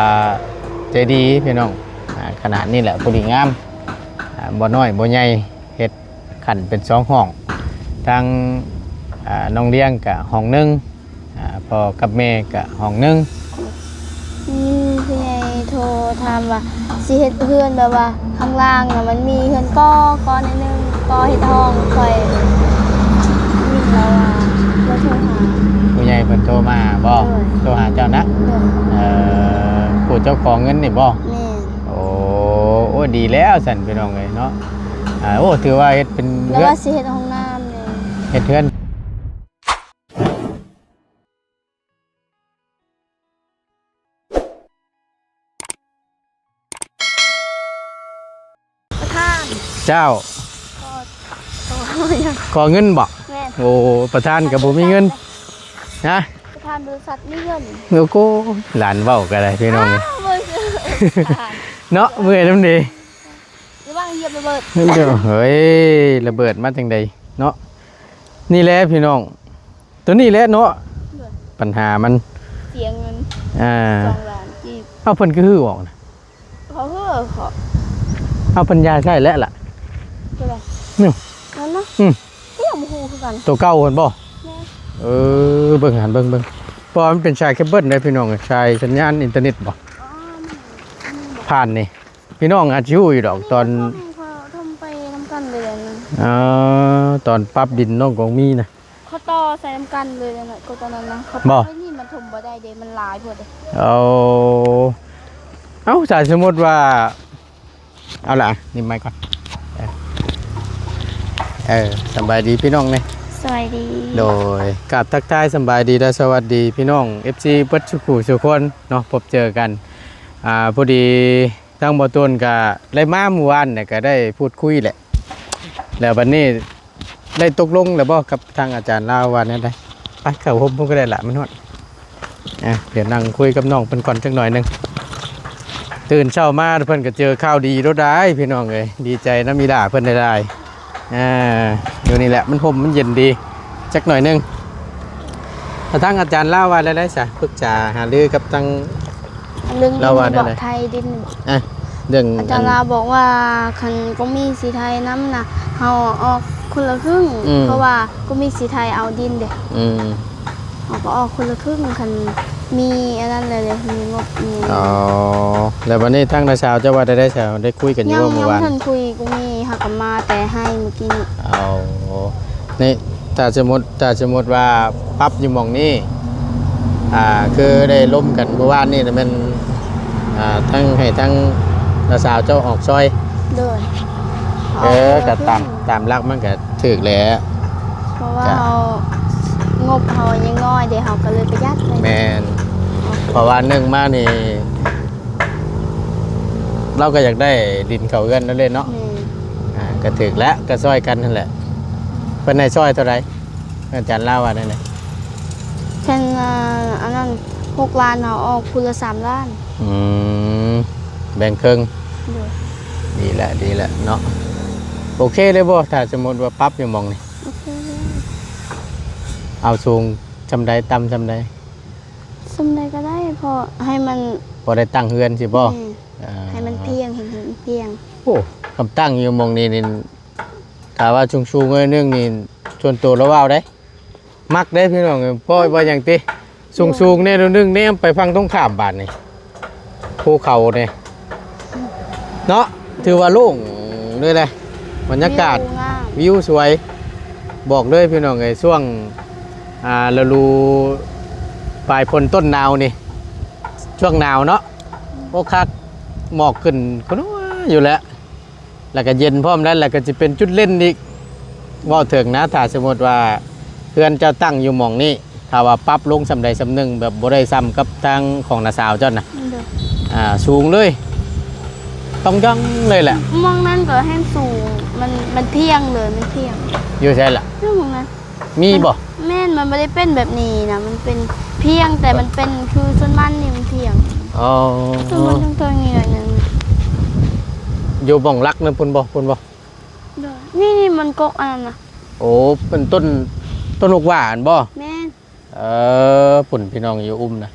ອ່າ ໃຈດີພີ່ນ້ອງ ອ່າ ຂະໜາດນີ້ແຫຼະ ພໍດີງາມ ອ່າ ບໍ່ນ້ອຍບໍ່ໃຫຍ່ ເຮັດຂັ້ນເປັນສອງຫ້ອງ ທາງ ອ່າ ນ້ອງລຽງກະຫ້ອງໜຶ່ງ ອ່າ ພໍ່ກັບແມ່ກະຫ້ອງໜຶ່ງ. ມີຜູ້ໃຫຍ່ໂທຖາມວ່າ ຊິເຮັດເຮືອນແບບວ່າຂ້າງລ່າງນະ ມັນມີເຮືອນກໍ່ ກໍ່ໜ້ອຍໜຶ່ງ ກໍ່ເຮັດຫ້ອງ. ຂ້ອຍໄດ້ຍິນລາວວ່າ ລາວໂທຫາ ຜູ້ໃຫຍ່ເພິ່ນໂທມາບໍ? ໂດຍ ໂທຫາເຈົ້ານະ? ໂດຍ ເອີ ຜູ້ເຈົ້າຂໍເງິນນີ້ບໍ? ແມ່ນ. ໂອ້ ໂອ້ ດີແລ້ວຊັ້ນພີ່ນ້ອງເອີຍເນາະ. ອ່າ ໂອ້ ຖືວ່າເຮັດເປັນເຮືອນ ລາວວ່າຊິເຮັດຫ້ອງນ້ຳແດ່ ເຮັດເຮືອນ. ປະທານ ເຈົ້າ ຂໍ ຂໍຫຍັງ? ຂໍເງິນບໍ? ແມ່ນ. ໂອ້ ປະທານກໍບໍ່ມີເງິນ. ຮະ? ປະທານບໍລິສັດມີເງິນ. ໂອ້ໂກ ຫຼານເວົ້າກໍໄດ້ພີ່ນ້ອງເອີຍ. ອ້າວ ບໍ່ຊື່ ເນາະ ເມື່ອຍນຳເດ. ລະວັງຢຽບລະເບີດ. ເອີ ເຮີ້ຍ ລະເບີດມາຈັ່ງໃດເນາະ. ນີ້ແຫຼະພີ່ນ້ອງ ໂຕນີ້ແຫຼະເນາະ ໂດຍ ບັນຫາມັນ ເສຍເງິນ ອ່າ ສອງລ້ານກີບ. ເອົາ ເພິ່ນຄືຮື້ອອກນະ? ເຂົາເຮີ້ເຂົາ ເອົາ ເພິ່ນຢາຍໃຊ້ແລ້ວລະ ໂຕໃດ? ນີ້ ນັ້ນນະ ອືມ ກໍຍັງບໍ່ຮູ້ຄືກັນ. ໂຕເກົ່າຫັ້ນບໍ? ແມ່ນ. ເອີ ເບິ່ງຫັ້ນ ເບິ່ງ ເບິ່ງ ເພາະວ່າມັນເປັນສາຍເຄເບິນເດ້ພີ່ນ້ອງ ສາຍສັນຍານອິນເຕີເນັດບໍ? ອໍ ມັນ ມັນບໍ່ ຜ່ານນີ້ ພີ່ນ້ອງອາດຊິຮູ້ຢູ່ດອກ ອັນນີ້ ຕອນ ເຂົາ ເຂົາຖົມໄປນຳກັນເລີຍນະ. ອໍ ຕອນປັບດິນນ້ອງກອງມີນະ ເຂົາຕໍ່ໃສ່ນຳກັນເລີຍນະ. ກໍຕອນນັ້ນນະ ເຂົາ ບໍ່ ປັບໄວ້ນີ້ມັນຖົມບໍ່ໄດ້ເດ້ ມັນຫຼາຍໂພດເດ້. ເອົາ ເອົາ ຖ້າສົມມຸດວ່າ ເອົາລະ ນີ້ໄມກ່ອນ ເອີ ເອີ ສະບາຍດີພີ່ນ້ອງແດ່. ສະບາຍດີ. ໂດຍ ກາບທັກທາຍສະບາຍດີ ແລະ ສະຫວັດດີພີ່ນ້ອງ ເອັຟຊີ ເບິດສູ່ຜູ້ສູ່ຄົນເນາະ ພົບເຈີກັນ ອ່າ ພໍດີ ທາງບໍ່ຕູນກະໄດ້ມາມື້ວານນີ້ ກະໄດ້ພູດຄຸຍແຫຼະ ແລ້ວບັດນີ້ໄດ້ຕົກລົງແລ້ວບໍ່ກັບທາງອາຈານລາວວ່າແນວໃດ? ໄປເຂົ້າຮົ່ມພຸ້ນກໍໄດ້ລະ ມັນຮ້ອນ. ອ່ະ ດຽວນັ່ງຄຸຍກັບນ້ອງເພິ່ນກ່ອນຈັກໜ້ອຍໜຶ່ງ. ຕື່ນເຊົ້າມາເພິ່ນກໍເຈີຂ່າວດີໂລດໄດ໋ພີ່ນ້ອງເອີຍ ດີໃຈນຳອີ່ຫຼ້າເພິ່ນຫຼາຍໆ. ອ່າ ຢູ່ນີ້ແຫຼະ ມັນຮົ່ມມັນເຢັນດີ ຈັກໜ້ອຍໜຶ່ງ. ແລ້ວທາງອາຈານລາວວ່າແນວໃດຊະ? ປຶກສາຫາລືກັບທາງ ເລື່ອງດິນ ລາວວ່າແນວໃດ? ບໍ່ ໄຖດິນບໍ່? ອ່ະ ເລື່ອງ ອາຈານລາວບອກວ່າ ຄັນກອງມີຊິໄຖນຳນະ ເຮົາອອກຄົນລະຄຶ່ງ ອືມ ເພາະວ່າກອງມີຊິໄຖເອົາດິນເດ້. ອືມ ເຮົາກໍອອກຄົນລະຄຶ່ງ ຄັນມີອັນນັ້ນແລ້ວເດ້ ມີງົບມີ. ອໍ ແລ້ວບັດນີ້ທາງນ້າສາວເຈົ້າວ່າແນວໃດຊະ? ໄດ້ຄຸຍກັນຢູ່ບໍ່ມື້ວານ? ຍັງ ຍັງບໍ່ທັນຄຸຍ ກອງມີຫາກະມາແຕ່ໄຮ່ມື້ກີ້ນີ້. ເອົາ ນີ້ ຖ້າສົມມຸດ ຖ້າສົມມຸດວ່າປັບຢູ່ໝ່ອງນີ້ ອ່າ ຄືໄດ້ລົມກັນມື້ວານນີ້ນະ ແມ່ນ ອ່າ ທັງ ໃຫ້ທັງນ້າສາວເຈົ້າອອກຊ່ອຍ. ໂດຍ. ເອີ ອອກ ກໍຕາມ ຕາມຫຼັກມັນກໍຖືກແຫຼະ ເພາະວ່າເຮົາ ງົບເຮົາຍັງນ້ອຍເດ້ ເຮົາກໍເລີຍປະຢັດໄວ້. ແມ່ນ. ເພາະວ່າໜຶ່ງມານີ້ ລາວກໍຢາກໄດ້ດິນເຂົ້າເຮືອນນັ້ນເດ້ເນາະ. ແມ່ນ. ອ່າ ກໍຖືກແຫຼະ ກໍຊ່ອຍກັນຫັ້ນແຫຼະ. ເພິ່ນໃຫ້ຊ່ອຍເທົ່າໃດ? ອາຈານລາວວ່າແນວໃດ? ເພິ່ນ ອ່າ ອັນນັ້ນ ຫົກລ້ານ ເຮົາອອກຜູ້ລະສາມລ້ານ. ອືມ ແບ່ງເຄິ່ງ. ໂດຍ. ດີແຫຼະ ດີແຫຼະເນາະ. ໂອເຄເລີຍບໍ່ ຖ້າສົມມຸດວ່າປັບຢູ່ໝ່ອງນີ້? ໂອເຄເລີຍ. ເອົາສູງສ່ຳໃດ ຕ່ຳສ່ຳໃດ? ສ່ຳໃດກໍໄດ້ ເພາະໃຫ້ມັນ ພໍໄດ້ຕັ້ງເຮືອນຊິບໍ່? ແມ່ນ. ອ່າ ໃຫ້ມັນພຽງ ເຫັນ ເຫັນພຽງ. ໂອ້ ຄຳຕັ້ງຢູ່ໝ່ອງນີ້ນີ້ ຖ້າວ່າສູງໆໜ້ອຍໜຶ່ງນີ້ ສ່ວນໂຕລາວເວົ້າເດ້ ມັກເດ້ພີ່ນ້ອງເອີຍ. ເພາະວ່າຫຍັງຕິ ສູງໆແນ່ໜ້ອຍໜຶ່ງ ແນມໄປຝັ່ງຕົງຂ້າມບາດນີ້ ພູເຂົານີ້ເນາະ ຖືວ່າໂລ່ງເລີຍແຫຼະ ບັນຍາກາດ ວິວງາມ ວິວສວຍ. ບອກເລີຍພີ່ນ້ອງເອີຍ ຊ່ວງ ອ່າ ລະດູປາຍຝົນຕົ້ນໜາວນີ້ ຊ່ວງໜາວເນາະ ໂອ້ ຄັກ ໝອກຂຶ້ນ ຢູ່ແຫຼະ ແລ້ວກໍເຢັນພ້ອມນັ້ນ ແລ້ວກໍຈະເປັນຈຸດເດັ່ນອີກ. ເວົ້າເຖິງນະ ຖ້າສົມມຸດວ່າເຮືອນເຈົ້າຕັ້ງຢູ່ໝ່ອງນີ້ ຖ້າວ່າປັບລົງສ່ຳໃດສ່ຳໜຶ່ງ ແບບບໍ່ໄດ້ສ່ຳກັບທາງຂອງນ້າສາວເຈົ້ານະ ໂດຍ ອ່າ ສູງເລີຍ ຕ້ອງຢ່ອງເລີຍແຫຼະ. ໝ່ອງນັ້ນກໍແຮ່ງສູງ ມັນ ມັນພຽງເລີຍ ມັນພຽງ. ຢູ່ໃສລະ? ຢູ່ໝ່ອງນັ້ນ. ມີບໍ່? ແມ່ນ ມັນບໍ່ໄດ້ເປັນແບບນີ້ນະ ມັນເປັນພຽງ ແຕ່ມັນເປັນຄືສວນມັນນີ້ ມັນພຽງ. ອໍ ສວນມັນເທິງໆນີ້ໜ້ອຍໜຶ່ງ. ຢູ່ໝ່ອງຫຼັກນັ້ນພຸ້ນບໍ່? ພຸ້ນບໍ່? ໂດຍ. ນີ້ໆ ມັນກົກອັນນັ້ນນະ. ໂອ້ ເປັນຕົ້ນ ຕົ້ນຫົກຫວ່າຫັ້ນບໍ່? ແມ່ນ. ເອີ ພຸ້ນພີ່ນ້ອງຢູ່ອຸ່ມນະ.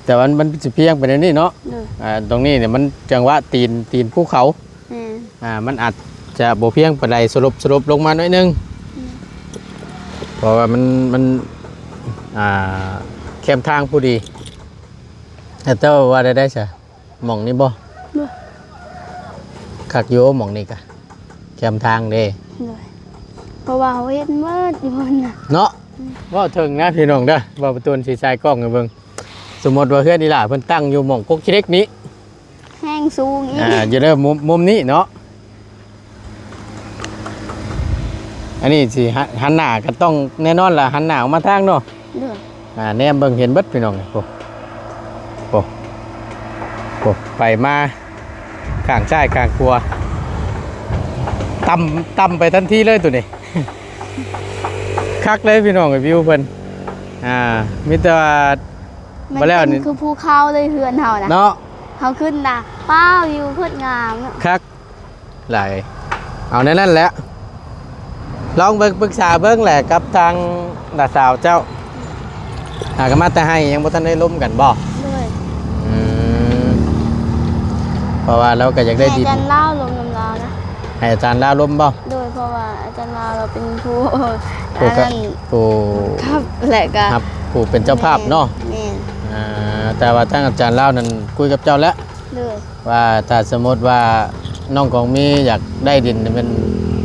ແຕ່ວ່າມັນ ມັນຊິພຽງໄປແນວນີ້ເນາະ. ໂດຍ ອ່າ ຕົງນີ້ນີ້ມັນຈັງຫວະຕີນ ຕີນພູເຂົາ. ແມ່ນ ອ່າ ມັນອາດຈະບໍ່ພຽງປານໃດ ສະຫຼົບ ສະຫຼົບລົງມາໜ້ອຍໜຶ່ງ. ແມ່ນ ເພາະວ່າມັນ ມັນ ອ່າ ແຄມທາງພໍດີ. ແລ້ວເຈົ້າວ່າໄດ້ ໄດ້ຊະ ໝ່ອງນີ້ບໍ່? ບໍ່ ຄັກຢູ່ໝ່ອງນີ້ກະ ແຄມທາງເດ້. ໂດຍ ເພາະວ່າເຮົາເຫັນໝົດຢູ່ຫັ້ນນະເນາະ. ອືມ ເວົ້າເຖິງນະພີ່ນ້ອງເດີ ບ່າວປະຕູນຊິສາຍກ້ອງໃຫ້ເບິ່ງ. ສົມມຸດວ່າເຮືອນອີ່ຫຼ້າເພິ່ນຕັ້ງຢູ່ໝ່ອງກົກຂີ້ເຫຼັກນີ້ ແຮງສູງອີກ. ອ່າ ຢູ່ເດີ ມຸມ ມຸມນີ້ເນາະ. ອັນນີ້ຊິຫັນ ຫັນໜ້າກໍຕ້ອງແນ່ນອນລະ ຫັນໜ້າອອກມາທາງເນາະ. ໂດຍ ອ່າ ແນມເບິ່ງເຫັນເບິດພີ່ນ້ອງ. ໂອ້ ໂອ້ ໂອ້ ໄປມາຂ້າງຊ້າຍຂ້າງຂວາ ຕ່ຳ ຕ່ຳໄປທັນທີເລີຍໂຕນີ້. ຄັກເລີຍພີ່ນ້ອງເອີຍ ວິວເພິ່ນ. ອ່າ ມີແຕ່ວ່າ ມັນ ບໍ່ແລ້ວນີ້ ເປັນຄືພູເຂົາເລີຍເຮືອນເຮົານະເນາະ. ເຮົາຂຶ້ນນະ ວ້າວ ວິວໂຄດງາມເນາະ. ຄັກ ຫຼາຍ ເອົາແນວນັ້ນແຫຼະ ລອງເບິ່ງ ປຶກສາເບິ່ງແຫຼະກັບທາງນ້າສາວເຈົ້າ. ຫາກັນມາແຕ່ໄຮ່ ຍັງບໍ່ທັນໄດ້ລົມກັນບໍ່? ໂດຍ ອືມ ເພາະວ່າລາວກໍຢາກໄດ້ດິນ ໃຫ້ອາຈານລາວລົມນຳລາວນະ. ໃຫ້ອາຈານລາວລົມບໍ່? ໂດຍ ເພາະວ່າອາຈານລາວລາວເປັນຜູ້ ຜູ້ ອັນນັ້ນ ຜູ້ຮັບ ແລະກະ ຮັບ ຜູ້ເປັນເຈົ້າພາບເນາະ. ແມ່ນ ແມ່ນ ອ່າ ແຕ່ວ່າທາງອາຈານລາວນັ້ນຄຸຍກັບເຈົ້າແລ້ວ. ໂດຍ ວ່າຖ້າສົມມຸດວ່ານ້ອງກອງມີຢາກໄດ້ດິນ ແມ່ນ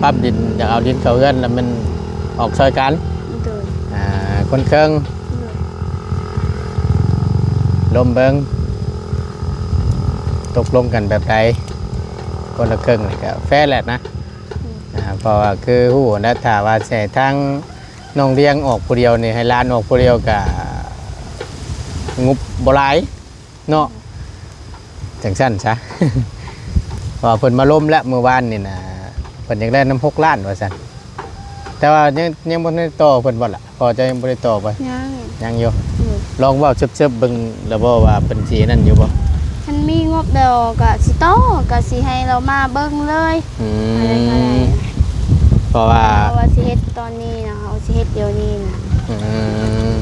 ປັບດິນ ຢາກເອົາດິນເຂົ້າເຮືອນ ລະແມ່ນອອກຊ່ອຍກັນ. ໂດຍ ອ່າ ຄົນເຄິ່ງ. ໂດຍ ລົມເບິ່ງ ຕົກລົງກັນແບບໃດ ຄົນລະເຄິ່ງນີ້ກະແຟແຫຼະນະ. ອືມ ອ່າ ເພາະວ່າຄືຮູ້ນະ ຖ້າວ່າຊິໃຫ້ທາງນ້ອງລຽງອອກຜູ້ດຽວນີ້ ໃຫ້ຫຼານອອກຜູ້ດຽວກະງົບບໍ່ຫຼາຍ ເນາະ. ອືມ ຈັ່ງຊັ້ນຊະ ເພາະວ່າເພິ່ນມາລົມແລ້ວມື້ວານນີ້ນະ ເພິ່ນຢາກໄດ້ນຳຫົກລ້ານວ່າຊັ້ນ. ແຕ່ວ່າຍັງ ຍັງບໍ່ໄດ້ຕໍ່ເພິ່ນບໍ່ລະ? ພໍ່ເຈົ້າຍັງບໍ່ໄດ້ຕໍ່ບໍ່? ຍັງ ຍັງຢູ່. ອືມ ລອງເວົ້າເສິບໆເບິ່ງລະບໍ່ວ່າເພິ່ນຊິນັ້ນຢູ່ບໍ່? ຄັນມີງົບແລ້ວກະຊິຕໍ່ ກະຊິໃຫ້ລາວມາເບິ່ງເລີຍ. ອືມ ເພາະວ່າ ເພາະວ່າຊິເຮັດຕອນນີ້ນະ ເຮົາຊິເຮັດດຽວນີ້ນະ. ອືມ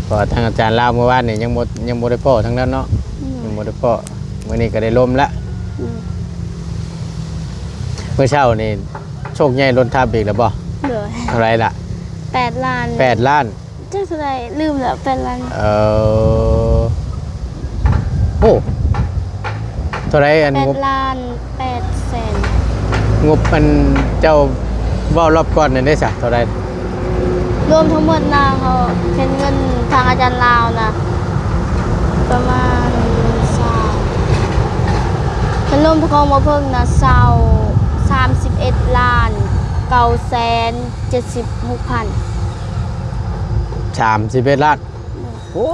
ເພາະວ່າທາງອາຈານລາວມື້ວານນີ້ຍັງບໍ່ ຍັງບໍ່ໄດ້ພໍ້ທາງນັ້ນເນາະ. ອືມ ຍັງບໍ່ໄດ້ພໍ້ ມື້ນີ້ກໍໄດ້ລົມລະ. ອືມ ມື້ເຊົ້ານີ້ໂຊກໃຫຍ່ລົ້ນທັບອີກແລ້ວບໍ່? ໂດຍ ເທົ່າໃດລະ? ແປດລ້ານ. ແປດລ້ານ. ຈັກເທົ່າໃດລືມແລ້ວ ແປດລ້ານ. ເອີ ໂອ້ ເທົ່າໃດອັນ ແປດລ້ານແປດແສນ. ງົບອັນເຈົ້າເວົ້າລອບກ່ອນນັ້ນເດ້ຊະ ເທົ່າໃດ? ລວມທັງໝົດນະ ເຮົາເປັນເງິນທາງອາຈານລາວນະ ປະມານຊາວ ເພິ່ນລວມຂອງບໍ່ເພິ່ງນະ ຊາວ ສາມສິບເອັດລ້ານເກົ້າແສນເຈັດສິບຫົກພັນ. ສາມສິບເອັດລ້ານ. ໂອ້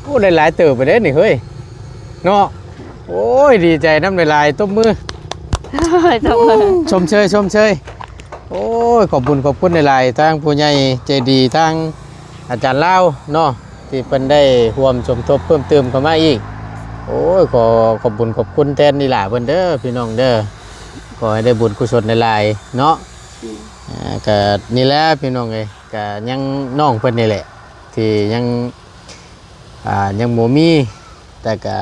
ໂອ້ ໄດ້ຫຼາຍເຕີບໄປເດ້ນີ້ເຮີ້ຍ ເນາະ. ໂອ້ຍ ດີໃຈນຳຫຼາຍໆ ຕົບມື ໂອ້ຍ ຕົບມື ຊົມເຊີຍ ຊົມເຊີຍ. ໂອ້ຍ ຂອບບຸນຂອບຄຸນຫຼາຍໆ ທາງຜູ້ໃຫຍ່ໃຈດີ ທາງອາຈານລາວເນາະ ທີ່ເພິ່ນໄດ້ຮ່ວມສົມທົບເພີ່ມເຕີມເຂົ້າມາອີກ. ໂອ້ຍ ຂໍຂອບບຸນຂອບຄຸນແທນອີ່ຫຼ້າເພິ່ນເດີ ພີ່ນ້ອງເດີ ຂໍໃຫ້ໄດ້ບຸນກຸສົນຫຼາຍໆ ເນາະ. ອືມ ອ່າ ກະນີ້ແຫຼະພີ່ນ້ອງເອີຍ ກະຍັງນ້ອງເພິ່ນນີ້ແຫຼະ ທີ່ຍັງ ອ່າ ຍັງບໍ່ມີ ແຕ່ກະ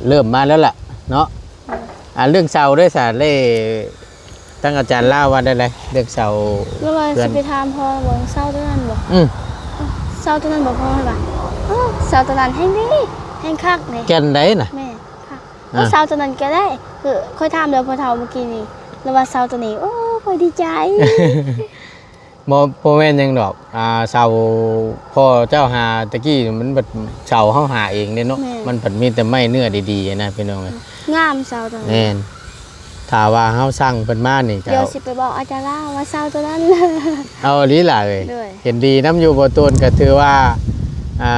ເລີ່ມມາແລ້ວລະເນາະ. ອ່າ ເລື່ອງເສົາເດ້ຊະ ເລີຍ ທາງອາຈານລາວວ່າແນວໃດ ເລື່ອງເສົາ ລາວວ່າ ເພື່ອນ ຊິໄປຖາມພໍ່ເບິ່ງເສົາຕົວນັ້ນບໍ່? ອືມ ເສົາຕົວນັ້ນບໍ່ພໍໃຫ້ວ່າ ເອີ ເສົາຕົວນັ້ນແຮງດີ ແຮງຄັກເດ້ ແກ່ນໃດນະ. ແມ່ນ ຄັກ ອ່າ ເອີ ເສົາຕົວນັ້ນກໍໄດ້ ຄືຂ້ອຍຖາມແລ້ວພໍ່ເຖົ້າມື້ກີ້ນີ້ ລາວວ່າເສົາຕົວນີ້ ໂອ້ ຂ້ອຍດີໃຈ. ບໍ່ ບໍ່ແມ່ນຫຍັງດອກ ອ່າ ເສົາພໍ່ເຈົ້າຫາຕະກີ້ມັນບັດ ເສົາເຮົາຫາເອງເດ້ເນາະ. ແມ່ນ ມັນພັດມີແຕ່ໄມ້ເນື້ອດີໆນະ ພີ່ນ້ອງເອີຍ ງາມເສົາຕົວນັ້ນ. ແມ່ນ ຖ້າວ່າເຮົາສັ່ງເພິ່ນມານີ້ກໍ ດຽວຊິໄປບອກອາຈານລາວວ່າເສົາຕົວນັ້ນ ເອົາອີ່ຫຼີຫຼະເອີຍ. ໂດຍ ເຫັນດີນຳຢູ່ ບໍ່ໂຕນ ກໍຖືວ່າ ອ່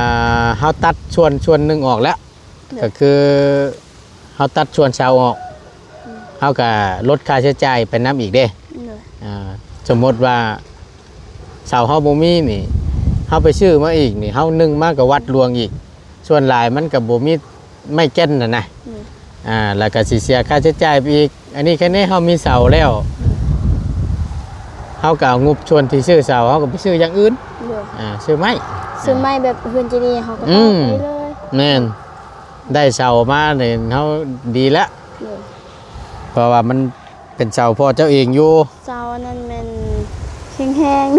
າ ເຮົາຕັດສ່ວນ ສ່ວນໜຶ່ງອອກແລ້ວ ໂດຍ ກໍຄື ເຮົາຕັດສ່ວນເສົາອອກ ອືມ ເຮົາກໍລົດຄ່າໃຊ້ຈ່າຍໄປນຳອີກເດ້. ໂດຍ ອ່າ ສົມມຸດວ່າເສົາເຮົາບໍ່ມີນີ້ ເຮົາໄປຊື້ມາອີກນີ້ ເຮົາໜຶ່ງມາກໍວັດຫຼວງອີກ ສ່ວນຫຼາຍມັນກໍບໍ່ມີໄມ້ແກ່ນຫັ້ນນະ. ໂດຍ ອ່າ ແລ້ວກໍຊິເສຍຄ່າໃຊ້ຈ່າຍໄປອີກ. ອັນນີ້ແຄ່ນີ້ເຮົາມີເສົາແລ້ວ ໂດຍ ເຮົາກໍເອົາງົບສ່ວນທີ່ຊື້ເສົາ ເຮົາກໍໄປຊື້ຢ່າງອື່ນ. ໂດຍ ອ່າ ຊື້ໄມ້ ສ່ວນໃໝ່ແບບເຮືອນເຈດີເຮົາກໍ ອືມ ຕອກໄປເລີຍ. ແມ່ນ ໄດ້ເສົາມານີ້ເຮົາດີແລ້ວ ໂດຍ ເພາະວ່າມັນເປັນເສົາພໍ່ເຈົ້າເອງຢູ່ ເສົາອັນນັ້ນແມ່ນແຂງແຮງເ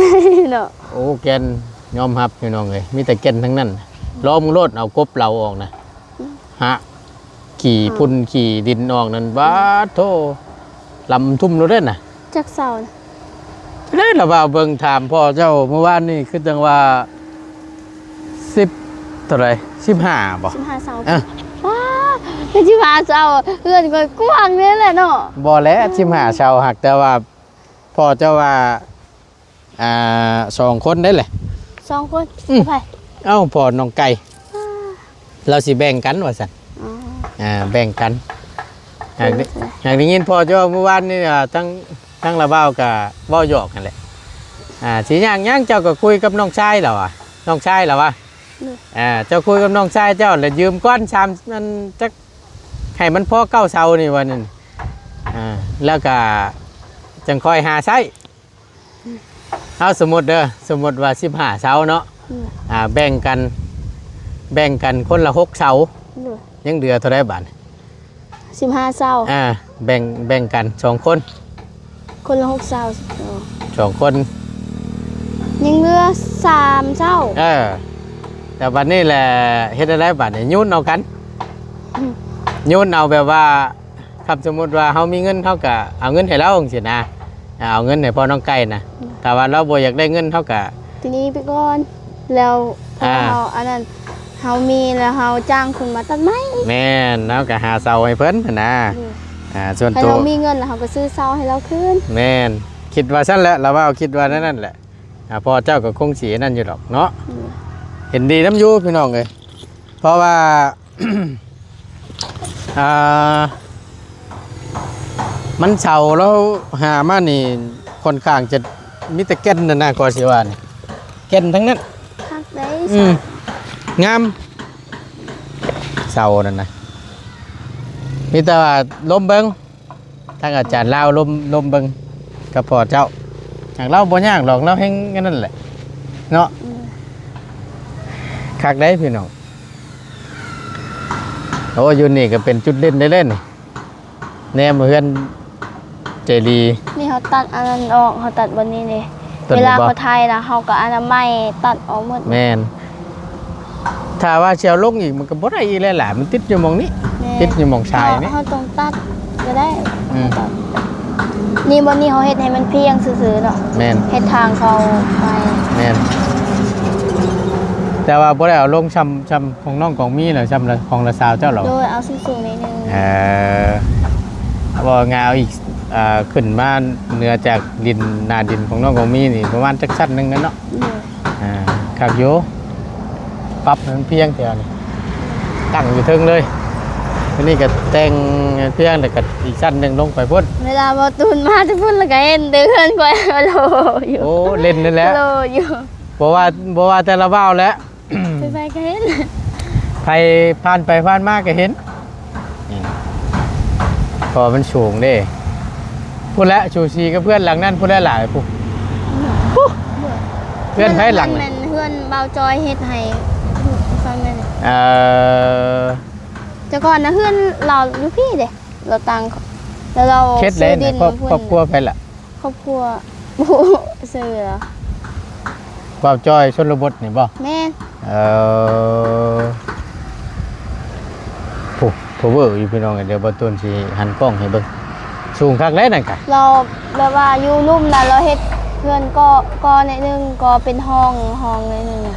ນາະ. ໂອ້ ແກ່ນ ຍອມຮັບພີ່ນ້ອງເອີຍ ມີແຕ່ແກ່ນທັງນັ້ນ. ລອງເບິ່ງໂລດ ເອົາກົບເຫຼົາອອກນະ ອືມ ຫະ ຂີ້ ອືມ ຝຸ່ນຂີ້ດິນອອກນັ້ນ ບາດໂທ້ ລຳທຸ່ມໂລດເດ້ນະ. ຈັກເສົານະ ເດ້ລະວ່າເບິ່ງ ຖາມພໍ່ເຈົ້າມື້ວານນີ້ ຄືຈັ່ງວ່າສິບ ເທົ່າໃດ ສິບຫ້າບໍ່? ສິບຫ້າເສົາ. ເອີ ວ້າ ສິບຫ້າເສົາ ເຮືອນຂ້ອຍກວ້າງເດ້ແຫຼະເນາະ. ບໍ່ແຫຼະ ສິບຫ້າເສົາ ຫາກແຕ່ວ່າພໍ່ເຈົ້າວ່າ ອ່າ ສອງຄົນໄດ້ແຫຼະ ສອງຄົນ. ອືມ ໃຜ? ເອົ້າ ພໍ່ນ້ອງໄກ່ ອ່າ ລາວຊິແບ່ງກັນວ່າຊັ້ນ. ອໍ ອ່າ ແບ່ງກັນ. ຫາກ ເອີ ຫາກໄດ້ຍິນພໍ່ເຈົ້າເວົ້າມື້ວານນີ້ ອ່າ ທັງ ທັງລາວບ່າວກໍເວົ້າຫຍອກຫັ້ນແຫຼະ ອ່າ ຊິຍາກຫຍັງ ເຈົ້າກໍຄຸຍກັບນ້ອງຊາຍລາວວ່າ ນ້ອງຊາຍລາວວ່າ ເອີ ອ່າ ເຈົ້າຄຸຍກັບນ້ອງຊາຍເຈົ້າ ແລ້ວຢືມກ່ອນສາມ ອັນ ຈັກ ໃຫ້ມັນພໍເກົ້າເສົານີ້ວ່ານັ້ນ ອ່າ ແລ້ວກໍຈັ່ງຄ່ອຍຫາໃຊ້. ເອົາ ສົມມຸດເດີ ສົມມຸດວ່າສິບຫ້າເສົາເນາະ ອືມ ອ່າ ແບ່ງກັນ ແບ່ງກັນຄົນລະຫົກເສົາ ໂດຍ ຍັງເຫຼືອເທົ່າໃດບາດນີ້? ສິບຫ້າເສົາ. ອ່າ ແບ່ງ ແບ່ງກັນສອງຄົນ ຄົນລະຫົກເສົາ ສອງຄົນ ຍັງເຫຼືອສາມເສົາ. ເອີ ແຕ່ບັດນີ້ແຫຼະ ເຮັດແນວໃດບາດນີ້? ໂຍນເອົາກັນ ອືມ ໂຍນເອົາ ແບບວ່າ ຄັນສົມມຸດວ່າເຮົາມີເງິນ ເຮົາກະເອົາເງິນໃຫ້ລາວຈັ່ງຊີ້ນະ ເອົາເງິນໃຫ້ພໍ່ນ້ອງໄກ່ນະ. ອືມ ຖ້າວ່າລາວບໍ່ຢາກໄດ້ເງິນ ເຮົາກະ ທີນີ້ໄປກ່ອນ ແລ້ວ ອ່າ ເຮົາອັນນັ້ນ ເຮົາມີແລ້ວເຮົາຈ້າງຄົນມາຕັດໄມ້. ແມ່ນ ເຮົາກະຫາເສົາໃຫ້ເພິ່ນຫັ້ນນະ. ອືມ ອ່າ ສ່ວນໂຕ ຄັນເຮົາມີເງິນແລ້ວ ເຮົາກໍຊື້ເສົາໃຫ້ລາວຄືນ. ແມ່ນ ຄິດວ່າຊັ້ນແຫຼະ ລາວເວົ້າ ຄິດວ່າແນວນັ້ນແຫຼະ. ອ່າ ພໍ່ເຈົ້າກໍຄົງຊິອັນນັ້ນຢູ່ດອກເນາະ. ອືມ ເຫັນດີນຳຢູ່ພີ່ນ້ອງເອີຍ ເພາະວ່າ ອ່າ ມັນເຊົາແລ້ວຫາມານີ້ ຂ້ອນຂ້າງຈະມີແຕ່ແກ່ນນັ້ນນະ ກໍຊິວ່ານີ້ ແກ່ນທັງນັ້ນ. ຄັກໄດ໋ ອືມ ເຊົາ ງາມ ເຊົານັ້ນນະ ມີແຕ່ວ່າລົມເບິ່ງ ທາງອາຈານລາວລົມ ລົມເບິ່ງກັບພໍ່ເຈົ້າ. ຫາກລາວບໍ່ຍາກດອກ ລາວແຮ່ງອັນນັ້ນແຫຼະເນາະ. ອືມ ຄັກໄດ໋ພີ່ນ້ອງ. ໂອ້ ຢູ່ນີ້ກໍເປັນຈຸດເດັ່ນໄດ້ເລີຍນີ້ ແນມເຮືອນເຈດີ. ນີ້ເຮົາຕັດອັນນັ້ນອອກ ເຮົາຕັດບ່ອນນີ້ເດ້ ເວລາເຂົາໄຖນະ ເຮົາກໍອະນາໄມຕັດອອກໝົດ. ແມ່ນ ຖ້າວ່າຊິເອົາລົງອີກ ມັນກໍບໍ່ໄດ້ອີກແລ້ວລະ ມັນຕິດຢູ່ໝ່ອງນີ້. ແມ່ນ ຕິດຢູ່ໝ່ອງຊາຍນີ້ ເຮົາຕ້ອງຕັດກໍໄດ້. ອືມ ນີ້ບ່ອນນີ້ເຮົາເຮັດໃຫ້ມັນພຽງຊື່ໆເນາະ. ແມ່ນ ເຮັດທາງເຂົ້າໄປ. ແມ່ນ ແຕ່ວ່າບໍ່ໄດ້ເອົາລົງຊ່ຳ ຊ່ຳຂອງນ້ອງກອງມີ ຫຼືຊ່ຳຂອງລະສາວເຈົ້າເນາະ. ໂດຍ ເອົາສູງໆໜ້ອຍໜຶ່ງ. ເອີ ເວົ້າງ່າຍ ເອົາອີກ ເອີ ຂຶ້ນມາເໜືອຈາກດິນ ໜ້າດິນຂອງນ້ອງກອງມີນີ້ ປະມານຈັກຊັ້ນໜຶ່ງແຫຼະເນາະ. ໂດຍ ອ່າ ຄັກຢູ່ ປັບໃຫ້ມັນພຽງແຖວນີ້ ຕັ້ງຢູ່ເທິງເລີຍ. ອັນນີ້ກໍແຕ່ງໃຫ້ພຽງ ແລ້ວກໍອີກຊັ້ນໜຶ່ງລົງໄປພຸ້ນ. ເວລາບໍ່ຕູນມາແຕ່ພຸ້ນ ແລ້ວກໍເຫັນແຕ່ເຮືອນຂ້ອຍໂລຢູ່. ໂອ້ ເຫຼັ້ນນັ້ນແຫຼະ ໂລຢູ່. ບໍ່ວ່າ ບໍ່ວ່າແຕ່ລະບ່າວແຫຼະ ໃຜໆກໍເຫັນ ໃຜຜ່ານໄປຜ່ານມາກໍເຫັນ. ນີ້ ເພາະວ່າມັນສູງເດ້ ພຸ້ນແຫຼະ ສູສີກັບເຮືອນຫຼັງນັ້ນພຸ້ນແຫຼະຫຼາຍພຸ້ນ. ເຮືອນໃຜຫຼັງນັ້ນ? ແມ່ນເຮືອນບ່າວຈອຍເຮັດໃຫ້ຝັ່ງນັ້ນ. ເອີ ແຕ່ກ່ອນນະເຮືອນລາວຢູ່ພີ້ເດ້ ລາວຕັ້ງ ແລ້ວລາວເຮັດໃດນະ? ຄອບຄົວໃຜລະ? ຄອບຄົວ ບໍ່ຮູ້ຊື່ລະ ບ່າວຈອຍຊົນນະບົດນີ້ບໍ່? ແມ່ນ. ເອີ ໂອ້ ພາວເວີຢູ່ພີ່ນ້ອງເອີຍ. ດຽວບ່າວຕູນຊິຫັນກ້ອງໃຫ້ເບິ່ງ ສູງຄັກແລ້ວນັ້ນກະ. ລາວແບບວ່າຢູ່ລຸ່ມນະ ລາວເຮັດເຮືອນກໍ ກໍໜ້ອຍໜຶ່ງ ກໍເປັນຫ້ອງ ຫ້ອງໜ້ອຍໜຶ່ງນະ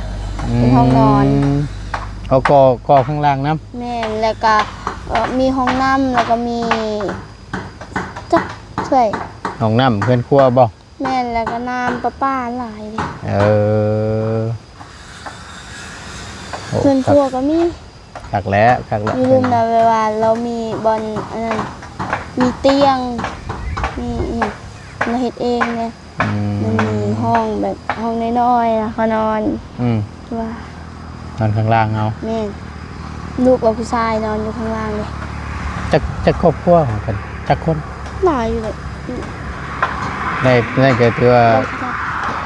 ອືມ ເປັນຫ້ອງນອນ. ເອົາ ກໍ ກໍຂ້າງລ່າງນຳ. ແມ່ນ ແລ້ວກະ ເອີ່ ມີຫ້ອງນ້ຳ ແລ້ວກະມີ ຈັກຖ້ວຍ ຫ້ອງນ້ຳເຮືອນຄົວບໍ່? ແມ່ນ ແລ້ວກໍນ້ຳປະປາຫຼາຍເດ້. ເອີ ໂອ້ ເຮືອນຄົວກໍມີ. ຄັກແລ້ວ ຄັກແລ້ວ ຢູ່ລຸ່ມນະ ແບບວ່າລາວມີບ່ອນອັນນັ້ນ ມີຕຽງ ມີອີ່ຫຍັງ ລາວເຮັດເອງເດ້. ອືມ ມັນມີຫ້ອງແບບຫ້ອງນ້ອຍໆນະ ເຂົານອນ. ອືມ ວ່າ ນອນຂ້າງລ່າງເອົາ. ແມ່ນ ລູກກັບຜູ້ຊາຍນອນຢູ່ຂ້າງລ່າງເດ້. ຈັກ ຈັກຄອບຄົວຂອງເພິ່ນ ຈັກຄົນ? ຫຼາຍຢູ່ເດ້. ໃນ ໃນກໍຖືວ່າ ບໍ່ຈັກ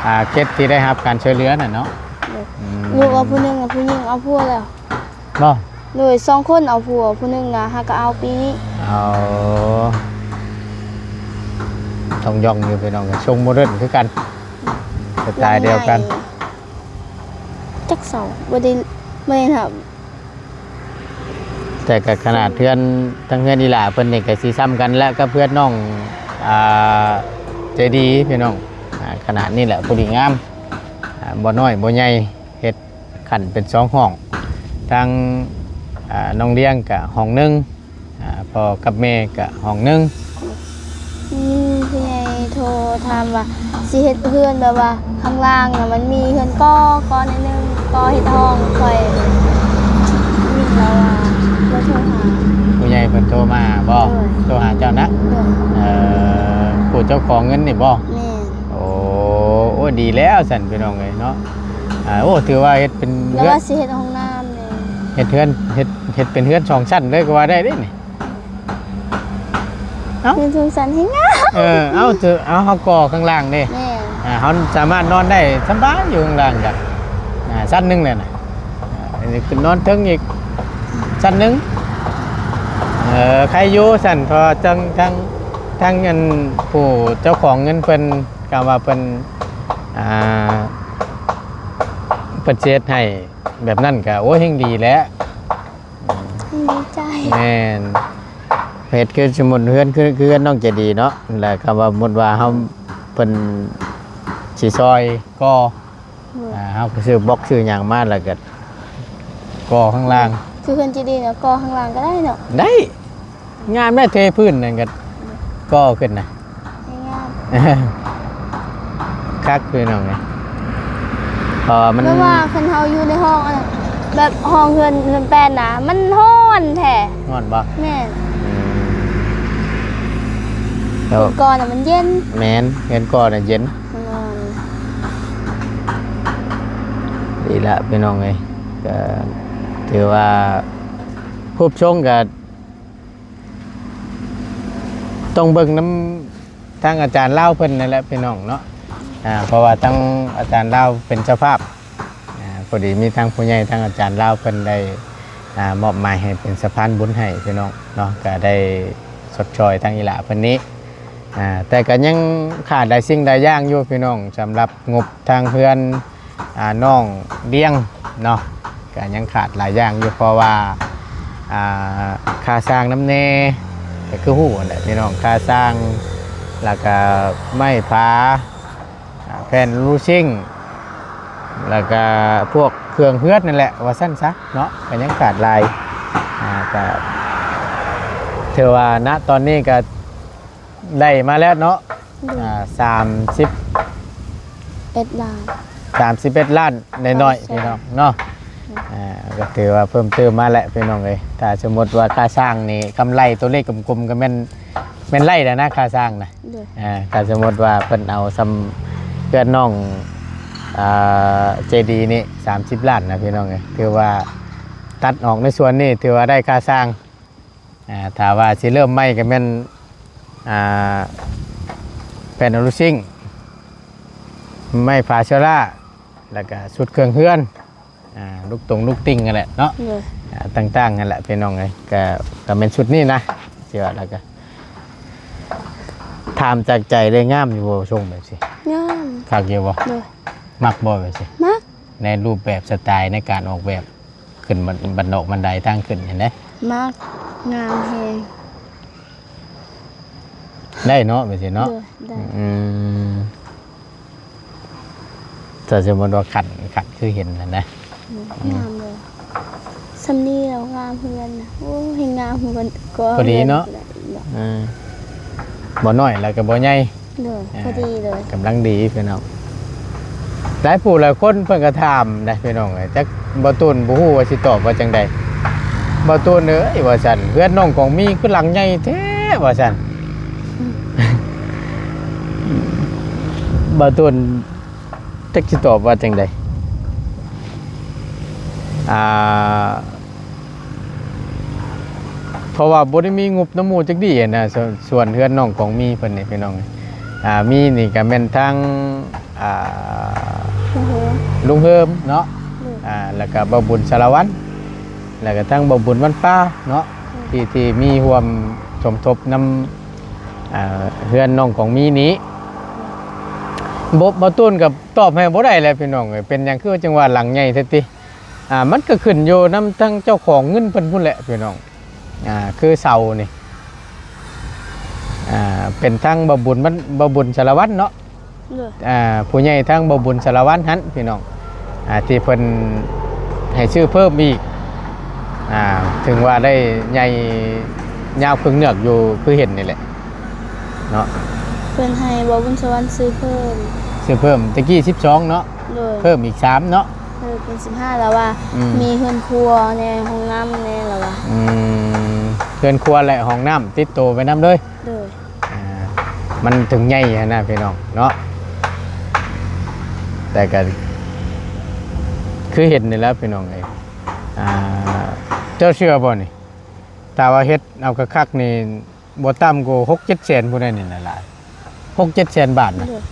ອ່າ ເຂດທີ່ໄດ້ຮັບການຊ່ວຍເຫຼືອນັ້ນເນາະ. ໂດຍ ອືມ ລູກເອົາຜູ້ໜຶ່ງ ຜູ້ຍິງເອົາຜົວແລ້ວ ບໍ່? ໂດຍ ສອງຄົນເອົາຜົວ ຜູ້ໜຶ່ງນະຫາກໍເອົາປີນີ້. ເອົາ ຕ້ອງຢ່ອງຢູ່ພີ່ນ້ອງ ຊົງໂມເດີນຄືກັນ ສະໄຕລ໌ດຽວກັນ. ຈັກເຊົາ ບໍ່ໄດ້ ບໍ່ໄດ້ນັບ. ແຕ່ກໍຂະໜາດເຮືອນ ທັງເຮືອນອີ່ຫຼ້າເພິ່ນນີ້ກໍຊິຊ່ຳກັນແຫຼະກັບເຮືອນນ້ອງ ອ່າ ໃຈດີພີ່ນ້ອງ. ອ່າ ຂະໜາດນີ້ແຫຼະພໍດີງາມ ອ່າ ບໍ່ນ້ອຍບໍ່ໃຫຍ່ ເຮັດຂັ້ນເປັນສອງຫ້ອງ ທັງ ອ່າ ນ້ອງລ້ຽງກະຫ້ອງໜຶ່ງ ອ່າ ພໍ່ກັບແມ່ກະຫ້ອງໜຶ່ງ. ມີຜູ້ໃຫຍ່ໂທຖາມວ່າ ຊິເຮັດເຮືອນແບບວ່າຂ້າງລ່າງນະ ມັນມີເຮືອນກໍ່ ກໍ່ໜ້ອຍໜຶ່ງ ກໍ່ເຮັດຫ້ອງ. ຂ້ອຍຍິນລາວວ່າ ລາວໂທຫາ ຜູ້ໃຫຍ່ເພິ່ນໂທມາບໍ? ໂດຍ ໂທຫາເຈົ້ານະ? ໂດຍ ເອີ ຜູ້ເຈົ້າຂອງເງິນນີ້ບໍ? ແມ່ນ. ໂອ້ ໂອ້ ດີແລ້ວຊັ້ນພີ່ນ້ອງເອີຍເນາະ. ອ່າ ໂອ້ ຖືວ່າເຮັດເປັນເຮືອນ ວ່າຊິເຮັດຫ້ອງນ້ຳນີ້ ເຮັດເຮືອນ ເຮັດ ເຮັດເປັນເຮືອນສອງຊັ້ນເລີຍກໍວ່າໄດ້ເດ້ນີ້. ເອົ້າ ເຮືອນສອງຊັ້ນແຮງງາມ. ເອີ ເອົາ ເອົາ ເຮົາກໍ່ຂ້າງລ່າງເດ້. ແມ່ນ. ອ່າ ເຮົາສາມາດນອນໄດ້ສະບາຍຢູ່ຂ້າງລ່າງກະ ອ່າ ຊັ້ນໜຶ່ງແຫຼະນະ. ອ່າ ອັນນີ້ຂຶ້ນນອນເທິງອີກຊັ້ນໜຶ່ງ. ເອີ ໄຄຢູ່ຊັ້ນ ເພາະວ່າທັງ ທັງ ທັງອັນຜູ້ເຈົ້າຂອງເງິນເພິ່ນ ກໍວ່າເພິ່ນ ອ່າ ເພິ່ນຊິເຮັດໃຫ້ແບບນັ້ນກໍ ໂອ້ຍ ແຮງດີແຫຼະ. ດີໃຈ. ແມ່ນ. ເຮັດຄືສົມມຸດເຮືອນ ຄື ຄືເຮືອນນ້ອງໃຈດີເນາະ ແລ້ວກໍວ່າສົມມຸດວ່າເຮົາ ເພິ່ນຊິຊ່ອຍກໍ່ ໂດຍ ອ່າ ເຮົາກໍຊື້ບລັອກຊື້ຫຍັງມາ ແລ້ວກໍກໍ່ຂ້າງລ່າງ. ຄືເຮືອນໃຈດີເນາະ ກໍ່ຂ້າງລ່າງກໍໄດ້ເນາະ. ໄດ້. ງາມແລ້ວ ເທພື້ນນັ້ນກໍກໍ່ຂຶ້ນນະ ງາມ ຄັກພີ່ນ້ອງເອີຍ. ເພາະວ່າມັນ ແບບວ່າຄັນເຮົາຢູ່ໃນຫ້ອງອັນນັ້ນ ແບບຫ້ອງເຮືອນ ເຮືອນແປ້ນນະ ມັນຮ້ອນແທ້. ຮ້ອນບໍ່? ແມ່ນ. ອືມ ແລ້ວ ເຮືອນກໍ່ນະມັນເຢັນ. ແມ່ນ ເຮືອນກໍ່ນະເຢັນ. ແນ່ນອນ. ດີລະພີ່ນ້ອງເອີຍ ກໍຖືວ່າຮູບຊົງກໍ ຕ້ອງເບິ່ງນຳທາງອາຈານລາວເພິ່ນນັ້ນແຫຼະພີ່ນ້ອງເນາະ. ອ່າ ເພາະວ່າທາງອາຈານລາວເປັນເຈົ້າພາບ. ອ່າ ພໍດີມີທາງຜູ້ໃຫຍ່ທາງອາຈານລາວເພິ່ນໄດ້ ອ່າ ມອບໝາຍໃຫ້ເປັນສະພານບຸນໃຫ້ພີ່ນ້ອງເນາະ ກໍໄດ້ຊົດຊ່ອຍທາງອີ່ຫຼ້າເພິ່ນນີ້. ອ່າ ແຕ່ກໍຍັງຂາດຫຼາຍສິ່ງຫຼາຍຢ່າງຢູ່ພີ່ນ້ອງ ສຳລັບງົບທາງເຮືອນ ອ່າ ນ້ອງລ້ຽງເນາະ ກໍຍັງຂາດຫຼາຍຢ່າງຢູ່ ເພາະວ່າ ອ່າ ຄ່າສ້າງນຳແດ່ ກໍຄືຮູ້ຫັ້ນແຫຼະພີ່ນ້ອງ ຄ່າສ້າງ ແລ້ວກໍໄມ້ຝາ ອ່າ ແຜ່ນລູຊິງ ແລ້ວກໍພວກເຄື່ອງເຮືອນນັ້ນແຫຼະ ວ່າຊັ້ນຊະເນາະ ກໍຍັງຂາດຫຼາຍ. ອ່າ ກໍຖືວ່ານະຕອນນີ້ກໍ ໄດ້ມາແລ້ວເນາະ. ໂດຍ ອ່າ ສາມສິບເອັດລ້ານ ສາມສິບເອັດລ້ານໜ້ອຍໆ ພີ່ນ້ອງເນາະ. ໂດຍ ອ່າ ກໍຖືວ່າເພີ່ມຕື່ມມາແຫຼະພີ່ນ້ອງເອີຍ ຖ້າສົມມຸດວ່າຄ່າສ້າງນີ້ ຄຳໄລ່ຕົວເລກກົມໆ ກໍແມ່ນ ແມ່ນໄລ່ແລ້ວນະ ຄ່າສ້າງນະ. ໂດຍ ອ່າ ຖ້າສົມມຸດວ່າເພິ່ນເອົາສ່ຳເຮືອນນ້ອງ ອ່າ ເຈດີນີ້ ສາມສິບລ້ານນະພີ່ນ້ອງເອີຍ ຖືວ່າຕັດອອກໃນສ່ວນນີ້ ຖືວ່າໄດ້ຄ່າສ້າງ. ອ່າ ຖ້າວ່າຊິເລີ່ມໃໝ່ກໍແມ່ນ ອ່າ ແຜ່ນໂອລູຊິງ ໄມ້ຝາເຊື້ອລາ ແລ້ວກໍຊຸດເຄື່ອງເຮືອນ ອ່າ ລູກຕົງລູກຕິ່ງຫັ້ນແຫຼະເນາະ. ໂດຍ ອ່າ ຕ່າງໆ ຫັ້ນແຫຼະພີ່ນ້ອງເອີຍ ກໍ ກໍແມ່ນຊຸດນີ້ນະ ຊິວ່າແລ້ວກໍ ຖາມຈາກໃຈເລີຍ ງາມຢູ່ບໍ່ ຊົງແບບຊີ້? ງາມ. ຄັກຢູ່ບໍ່? ໂດຍ ມັກບໍ່ແບບຊີ້? ມັກ. ໃນຮູບແບບສະໄຕໃນການອອກແບບ ຂຶ້ນບັນ ບັນດອກບັນໄດທາງຂຶ້ນຫັ້ນເດ້. ມັກ ງາມແຮງ. ໄດ້ເນາະ ແບບຊີ້ເນາະ? ໂດຍ ໄດ້. ອືມ ຖ້າສົມມຸດວ່າຂັນ ຂັນຄືເຫັນຫັ້ນນະ. ໂດຍ ອືມ ງາມເລີຍ. ສ່ຳນີ້ແລ້ວງາມເຮືອນນະ. ໂອ້ຍ ງາມເຮືອນກໍ ພໍດີເນາະ. ເອີ ບໍ່ນ້ອຍແລ້ວກໍບໍ່ໃຫຍ່. ໂດຍ ອ່າ ພໍດີເລີຍ ກຳລັງດີພີ່ນ້ອງ. ຫຼາຍຜູ້ຫຼາຍຄົນເພິ່ນກໍຖາມໄດ໋ພີ່ນ້ອງເອີຍ ຈັກບ່າວຕູນບໍ່ຮູ້ວ່າຊິຕອບວ່າຈັ່ງໃດ. ບ່າວຕູນເອີຍ ວ່າຊັ້ນ ເຮືອນນ້ອງກອງມີຄືຫຼັງໃຫຍ່ແທ້ ວ່າຊັ້ນ. ອືມ ບ່າວຕູນ ຈັກຊິຕອບວ່າຈັ່ງໃດ. ອ່າ ເພາະວ່າບໍ່ໄດ້ມີງົບນຳໝູ່ຈັກດີ້ຫັ້ນນະ. ສ- ສ່ວນເຮືອນນ້ອງກອງມີເພິ່ນນີ້ພີ່ນ້ອງ ອ່າ ມີນີ້ກໍແມ່ນທາງ ອ່າ ລຸງເຮີມ ລຸງເຮີມເນາະ ອ່າ ແລ້ວກໍບ່າວບຸນສາລະວັນ ແລ້ວກໍທັງບ່າວບຸນວັນປາເນາະ ທີ່ ທີ່ມີຮ່ວມສົມທົບນຳ ອ່າ ເຮືອນນ້ອງກອງມີນີ້. ບໍ່ ບ່າວຕູນກໍຕອບໃຫ້ບໍ່ໄດ້ແຫຼະພີ່ນ້ອງເອີຍ ເປັນຫຍັງຄືຈັ່ງວ່າຫຼັງໃຫຍ່ແທ້ຕິ. ອ່າ ມັນກໍຂຶ້ນຢູ່ນຳທາງເຈົ້າຂອງເງິນເພິ່ນພຸ້ນແຫຼະພີ່ນ້ອງ. ອ່າ ຄືເສົານີ້ ອ່າ ເປັນທາງບ່າວບຸນ ບ່າວບຸນສາລະວັນເນາະ. ໂດຍ ອ່າ ຜູ້ໃຫຍ່ທາງບ່າວບຸນສາລະວັນຫັ້ນພີ່ນ້ອງ ອ່າ ທີ່ເພິ່ນໃຫ້ຊື້ເພີ່ມອີກ ອ່າ ເຖິງວ່າໄດ້ໃຫຍ່ຍາວເຄິ່ງເງືອກຢູ່ຄືເຫັນນີ້ແຫຼະເນາະ. ເພິ່ນໃຫ້ບ່າວບຸນສາລະວັນຊື້ເພີ່ມ ຊື້ເພີ່ມ ແຕ່ກີ້ສິບສອງເນາະ. ໂດຍ ເພີ່ມອີກສາມເນາະ. ເອີ ເປັນສິບຫ້າ ລາວວ່າ ອືມ ມີເຮືອນຄົວແດ່ ຫ້ອງນ້ຳແດ່ ລາວວ່າ. ອືມ ເຮືອນຄົວ ແລະ ຫ້ອງນ້ຳຕິດໂຕໄປນຳເລີຍ. ໂດຍ ອ່າ ມັນເຖິງໃຫຍ່ຫັ້ນນະພີ່ນ້ອງເນາະ ແຕ່ກໍຄືເຫັນນີ້ແຫຼະພີ່ນ້ອງເອີຍ. ອ່າ ເຈົ້າເຊື່ອບໍ່ນີ້ ຖ້າວ່າເຮັດເອົາຄັກໆນີ້ ບໍ່ຕ່ຳກວ່າຫົກເຈັດແສນພຸ້ນໃດນີ້ນະ ຫຼາຍ ຫົກເຈັດແສນບາດນະ. ໂດຍ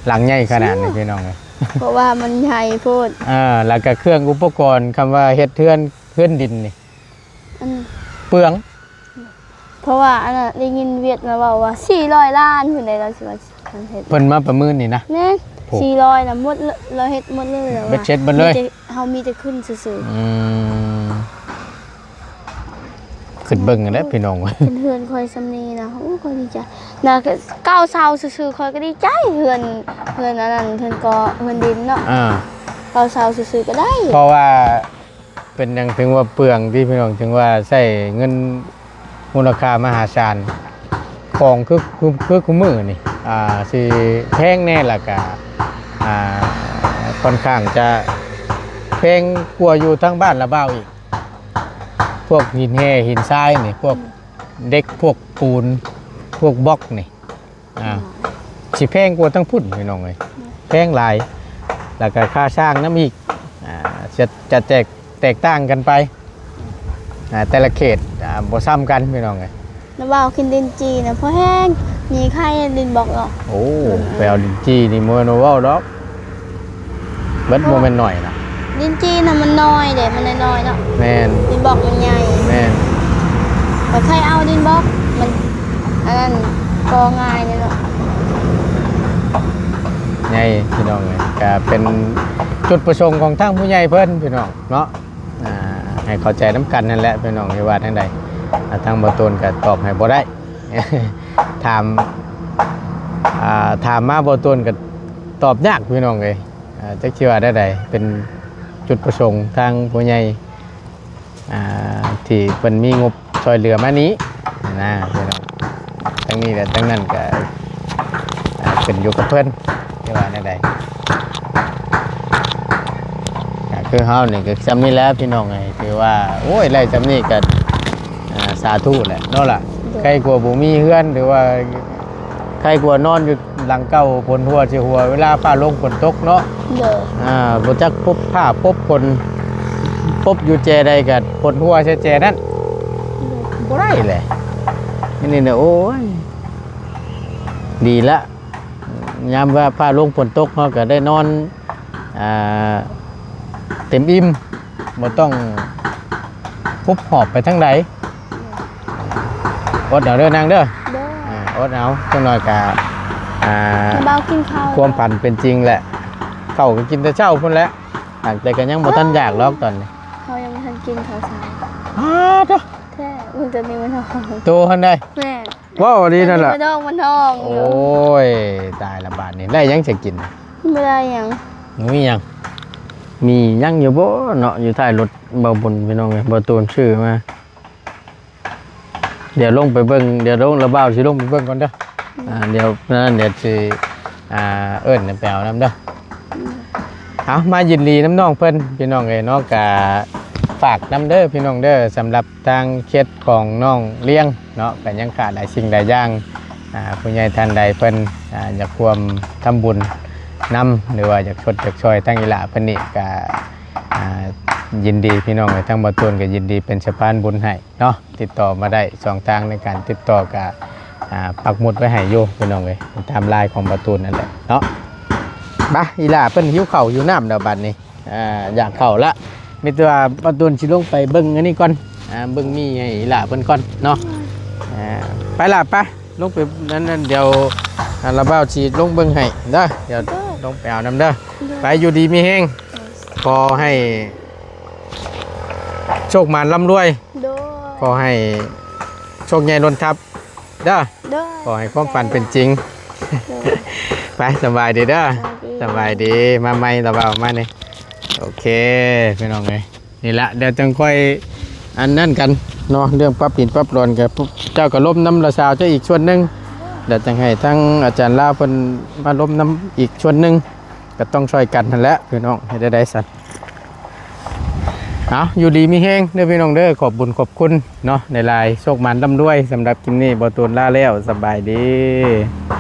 ຫຼັງໃຫຍ່ຂະໜາດນີ້ ເຊື່ອ ພີ່ນ້ອງເອີຍ ເພາະວ່າມັນໃຫຍ່ໂພດ. ເອີ ແລ້ວກໍເຄື່ອງອຸປະກອນ ຄຳວ່າເຮັດເຮືອນ ເຮືອນດິນນີ້ ອັນ ເປືອງ ເພາະວ່າອັນນັ້ນ ໄດ້ຍິນຫວຽດນາມເວົ້າວ່າສີ່ຮ້ອຍລ້ານພຸ້ນໃດ ລາວຊິວ່າເຮັດ ເພິ່ນມາປະເມີນນີ້ນະ. ແມ່ນ ໂອ້ ສີ່ຮ້ອຍນະ ໝົດເລີຍ ລາວເຮັດໝົດເລີຍ ເບັດເສັດໝົດເລີຍ. ເຮົາມີແຕ່ຂຶ້ນຊື່ໆ. ອືມ ຂຶ້ນເບິ່ງຫັ້ນແຫຼະພີ່ນ້ອງ. ເປັນເຮືອນຂ້ອຍສ່ຳນີ້ນະ ໂອ້ ຂ້ອຍດີໃຈນະ ກ້າວເສົາຊື່ໆ ຂ້ອຍກໍດີໃຈ. ເຮືອນ ເຮືອນອັນນັ້ນ ເຮືອນກໍ ເຮືອນດິນເນາະ. ອ່າ ກ້າວເສົາຊື່ໆກໍໄດ້ ເພາະວ່າ ເປັນຫຍັງເຖິງວ່າເປືອງຕິພີ່ນ້ອງ ເຖິງວ່າໃຊ້ເງິນມູນລະຄ່າມະຫາສານ. ຂອງຄື ຄື ຄືຄູ່ມື້ນີ້ ອ່າ ຊິແພງແດ່ ແລ້ວກະ ອ່າ ຂ້ອນຂ້າງຈະແພງກວ່າຢູ່ທາງບ້ານລະບ່າວອີກ. ພວກຫີນແຮ່ຫີນຊາຍນີ້ ພວກເດັກ ພວກປູນ ພວກບລັອກນີ້ ອ່າ ຊິແພງກວ່າທາງພຸ້ນພີ່ນ້ອງເອີຍ ແພງຫຼາຍ ແລ້ວກໍຄ່າສ້າງນຳອີກ ອ່າ ຈະ ຈະແຕກ ແຕກຕ່າງກັນໄປ ອ່າ ແຕ່ລະເຂດ ອ່າ ບໍ່ຊ້ຳກັນພີ່ນ້ອງເອີຍ. ລະວ່າກິນດິນຈີ່ນະພໍແຮງ ມີຂາຍດິນບລັອກເນາະ. ໂອ້ ອືມ ໄປເອົາດິນຈີ່ນີ້ບໍ່ແມ່ນວ່າເວົ້າດອກ. ເບິດ ບໍ່ແມ່ນໜ້ອຍນະ ດິນຈີ່ນະມັນນ້ອຍເດ້ ມັນນ້ອຍໆເນາະ. ແມ່ນ ດິນບລັອກມັນໃຫຍ່. ແມ່ນ ແຕ່ໃຜເອົາດິນບລັອກມັນອັນນັ້ນກໍງ່າຍເດ້ເນາະ. ໃຫຍ່ພີ່ນ້ອງເອີຍ ກະເປັນຈຸດປະສົງຂອງທາງຜູ້ໃຫຍ່ເພິ່ນພີ່ນ້ອງເນາະ. ອ່າ ໃຫ້ເຂົ້າໃຈນຳກັນນັ້ນແຫຼະພີ່ນ້ອງ ທີ່ວ່າທາງໃດ ອ່າ ທາງບ່າວຕູນກໍຕອບໃຫ້ບໍ່ໄດ້ ຖາມ ອ່າ ຖາມມາບ່າວຕູນກໍຕອບຍາກພີ່ນ້ອງເອີຍ. ອ່າ ຈັກຊິວ່າແນວໃດ ເປັນຈຸດປະສົງທາງຜູ້ໃຫຍ່ ອ່າ ທີ່ເພິ່ນມີງົບຊ່ອຍເຫຼືອມານີ້ນະພີ່ນ້ອງ. ທັງນີ້ແລະທັງນັ້ນກໍ ອ່າ ຂຶ້ນຢູ່ກັບເພິ່ນ ຊິວ່າແນວໃດ. ກໍຄືເຮົານີ້ກໍສ່ຳນີ້ແຫຼະພີ່ນ້ອງເອີຍ ຖືວ່າ ໂອ້ຍ ໄດ້ສ່ຳນີ້ກໍ ອ່າ ສາທຸແຫຼະເນາະລະ. ໂດຍ ໄຄກວ່າບໍ່ມີເຮືອນ ຫຼືວ່າ ໄຄກວ່ານອນຢູ່ຫຼັງເກົ່າ ຝົນຫົວຊິຫົວ ເວລາຟ້າລົງຝົນຕົກເນາະ. ໂດຍ ອ່າ ບໍ່ຈັກພົບຜ້າພົບຝົນ ພົບຢູ່ແຈໃດກໍຝົນຫົວໃສ່ແຈນັ້ນ. ໂດຍ ບໍ່ໄດ້ແຫຼະ ອັນນີ້ນະ. ໂອ້ຍ ດີລະ ຍາມວ່າຟ້າລົງຝົນຕົກ ເຮົາກໍໄດ້ນອນ ອ່າ ເຕັມອີ່ມ ບໍ່ຕ້ອງ ຄຸບຫອບໄປທາງໃດ. ອົດເອົາເດີນາງເດີ. ໂດຍ ອ່າ ອົດເອົາ ຈັກໜ້ອຍກະ ອ່າ ໃຫ້ເບົາກິນເຂົ້າ. ຄວາມຝັນເປັນຈິງແຫຼະ ເຂົ້າກໍກິນແຕ່ເຊົ້າພຸ້ນແຫຼະ ຫາກແຕ່ກໍຍັງບໍ່ທັນຢາກດອກຕອນນີ້. ເຮົາຍັງບໍ່ທັນກິນເຂົ້າເຊົ້າ. ອ້າ ໂທ້ ແທ້ ມື້ຕອນນີ້ມັນທ້ອງ. ໂຕຫັ້ນໃດ? ແມ່ນ ເວົ້າດີນັ້ນລະ ມັນທ້ອງ ມັນທ້ອງ. ໂອ້ຍ ຕາຍລະບາດນີ້ ໄດ້ຫຍັງຈະກິນ? ບໍ່ໄດ້ຫຍັງ. ມີຫຍັງ? ມີຫຍັງຢູ່ບໍ່ເນາະ ຢູ່ທ້າຍລົດເບົາບຸນ ພີ່ນ້ອງເອີຍ ເບົາຕູນຊື້ມາ. ດຽວລົງໄປເບິ່ງ ດຽວລົງ ລະບ່າວຊິລົງໄປເບິ່ງກ່ອນເດີ. ອືມ ອ່າ ດຽວນັ້ນ ດຽວຊິ ອ່າ ເອີ້ນໄປເອົານຳເດີ. ອືມ ເອົາ ມາຍິນດີນຳນ້ອງເພິ່ນ ພີ່ນ້ອງເອີຍເນາະ ກະຝາກນຳເດີ ພີ່ນ້ອງເດີ ສຳລັບທາງເຂດຂອງນ້ອງລຽງເນາະ ກະຍັງຂາດຫຼາຍສິ່ງຫຼາຍຢ່າງ. ອ່າ ຜູ້ໃຫຍ່ທ່ານໃດເພິ່ນ ອ່າ ຢາກຮ່ວມທຳບຸນນຳ ຫຼືວ່າຢາກຊົດຢາກຊ່ອຍທາງອີ່ຫຼ້າເພິ່ນນີ້ ກະ ອ່າ ຍິນດີ ພີ່ນ້ອງເອີຍ ທາງບ່າວຕູນກໍຍິນດີເປັນສະພານບຸນໃຫ້ເນາະ. ຕິດຕໍ່ມາໄດ້ ຊ່ອງທາງໃນການຕິດຕໍ່ກໍ ອ່າ ປັກໝຸດໄວ້ໃຫ້ຢູ່ ພີ່ນ້ອງເອີຍ ຕາມລາຍຂອງບ່າວຕູນນັ້ນແຫຼະເນາະ. ບາ ອີ່ຫຼ້າເພິ່ນຫິວເຂົ້າຫິວນ້ຳແລ້ວບາດນີ້. ອ່າ ຢາກເຂົ້າລະ ມີແຕ່ວ່າບ່າວຕູນຊິລົງໄປເບິ່ງອັນນີ້ກ່ອນ ອ່າ ເບິ່ງໝີ່ໃຫ້ອີ່ຫຼ້າເພິ່ນກ່ອນເນາະ ອ່າ ໄປລະ ໄປ ລົງໄປນັ້ນ ນັ້ນ ດຽວ ອ່າ ລາວບ່າວຊິລົງເບິ່ງໃຫ້ເດີ ດຽວ ໂດຍ ລົງໄປເອົານຳເດີ ໂດຍ ໄປ ຢູ່ດີມີແຮງ ໂດຍ ຂໍໃຫ້ໂຊກໝານລ່ຳລວຍ ໂດຍ ຂໍໃຫ້ໂຊກໃຫຍ່ລົ້ນທັບເດີ ໂດຍ ຂໍໃຫ້ຄວາມຝັນເປັນຈິງ ໂດຍ ໄປ ສະບາຍດີເດີ ສະບາຍດີ ສະບາຍດີ ມາໃໝ່ລາວບ່າວມານີ້ ໂອເຄ ພີ່ນ້ອງເອີຍ ນີ້ລະ ດຽວຈັ່ງຄ່ອຍອັນນັ້ນກັນເນາະ ເລື່ອງປັບດິນປັບດອນ ກໍເຈົ້າກໍລົມນຳລາວສາວເຈົ້າອີກສ່ວນໜຶ່ງ ແລ້ວຈັ່ງໃຫ້ທາງອາຈານລາວເພິ່ນມາລົມນຳອີກສ່ວນໜຶ່ງ ກໍຕ້ອງຊ່ອຍກັນຫັ້ນແຫຼະພີ່ນ້ອງ ເຮັດແນວໃດຊັ້ນ ເອົາ ຢູ່ດີມີແຮງເດີພີ່ນ້ອງເດີ ຂອບບຸນຂອບຄຸນເນາະ ຫຼາຍໆ ໂຊກໝານລ່ຳລວຍ ສຳລັບຄລິບນີ້ ບ່າວຕູນລາແລ້ວ ສະບາຍດີ.